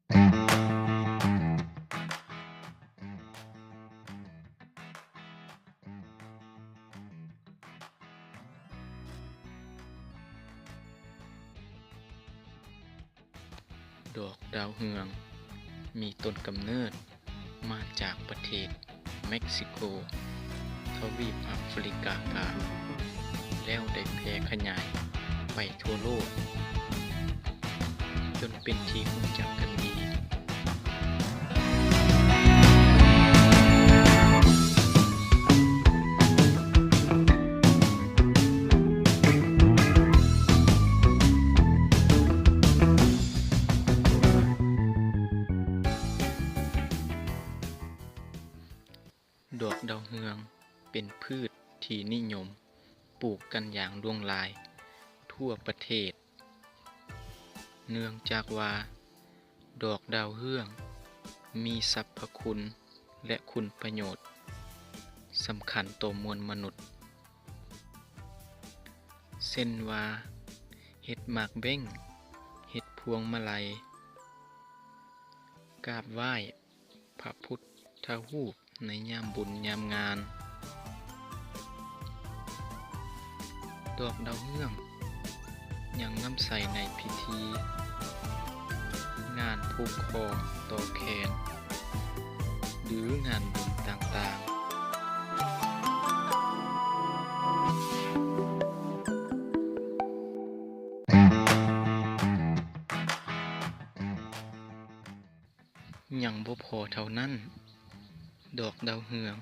ດອກດາວເຮືອງມີຕົ້ນກຳເນີດມາຈາກປະເທດເມັກຊິໂກ, ທະວີບອາຟຣິກາກາງ, ແລ້ວໄດ້ແຜ່ຂະຫຍາຍໄປທົ່ວໂລກ ຈົນເປັນທີ່ຮູ້ຈັກກັນດີ. ດອກດາວເຮືອງເປັນພືດທີ່ນິຍົມປູກກັນຢ່າງຫຼວງຫຼາຍທົ່ວປະເທດ. ເນື່ອງຈາກວ່າດອກດາວເຮືອງມີສັບພະຄຸນ ແລະ ຄຸນປະໂຫຍດສຳຄັນຕໍ່ມວນມະນຸດ ເຊັ່ນວ່າ ເຮັດໝາກເບັ້ງ, ເຮັດພວງມາໄລ, ກາບໄຫວ້ພະພຸດທະຮູບ ໃນຍາມບຸນຍາມງານ. ດອກດາວເຮືອງຍັງນຳໃຊ້ໃນພິທີ ງານຜູກຄໍຕໍ່ແຂນ ຫຼື ງານບຸນຕ່າງໆ. ຍັງບໍ່ພໍເທົ່ານັ້ນ, ດອກດາວເຮືອງ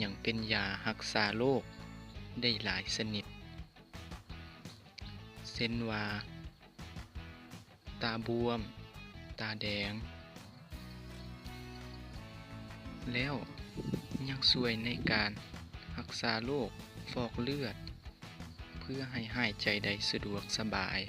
ຍັງເປັນຢາຮັກສາໂລກໄດ້ຫຼາຍຊະນິດ ເຊັ່ນວ່າ ຕາບວມ, ຕາແດງ ແລ້ວຍັງຊ່ວຍໃນການຮັກສາໂລກຟອກເລືອດ ເພື່ອໃຫ້ຫາຍໃຈໄດ້ສະດວກສະບາຍ.